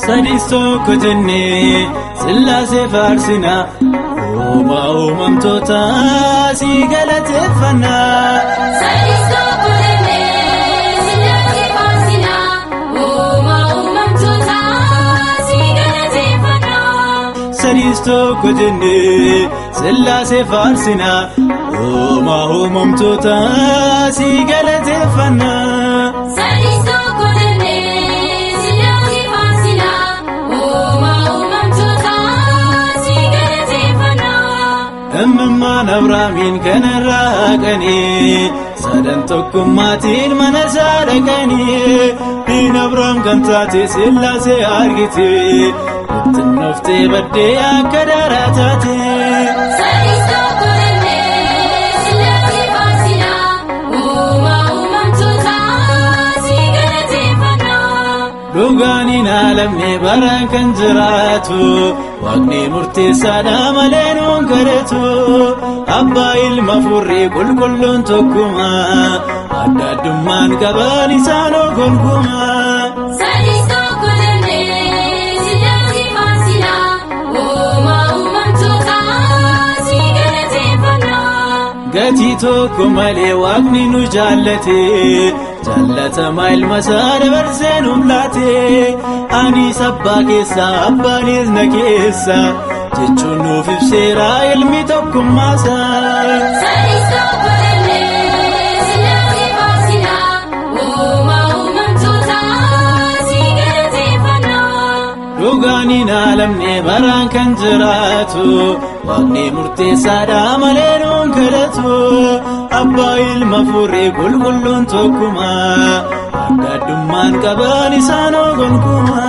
Sadiis tokko jennee Sillaasee faarsina. Uumaa uumamtoota si galateeffanna. Sadiis tokko jennee Sillaasee faarsina. Uumaa uumamtoota si galateeffanna. Sadiis tokko jennee Sillaasee faarsina. Uumaa uumamtoota si galateeffanna. Sadiis tokko jennee Sillaasee faarsina. Uumaa uumamtoota si galateeffanna. Emmimmaan Abrahaamiin kanarraa haqanii sadan tokkummaatiin mana isaa dhaqanii diin Abrahaam kan taate Sillaasee argite bittinnooftee baddee akka daaraa taate. Sadiis tokko jennee Sillaasee faarsina. Uumaa uumamtoota si galateeffanna. Dhugaan hin alamne baraan kan jiraatu Waaqni murteessaadha malee nuun kadhatu. Abbaa ilma furrii qulqulluun tokkuma adda addummaan qaban isaanoo gonkumaa. Sadiis tokko jennee Sillaasee faarsina. Uumaa uumamtoota si galateeffanna. Gatii tokko malee waaqni nu jaallate jaallatama ilma isaa dabarsee nuuf laate. Anis abbaa keessa abbaanis na keessa jechuun nuuf ibseera ilmi tokkummaasaa. Sadiis tokko jennee Sillaasee faarsina. Uumaa uumamtoota si galateeffanna. Dhugaan hin alamne baraan kan jiraatu Waaqni murteessaadha malee nuun kadhatu. Abbaa ilma furrii qulqulluun tokkuma adda addummaan qaban isaanoo gonkumaa.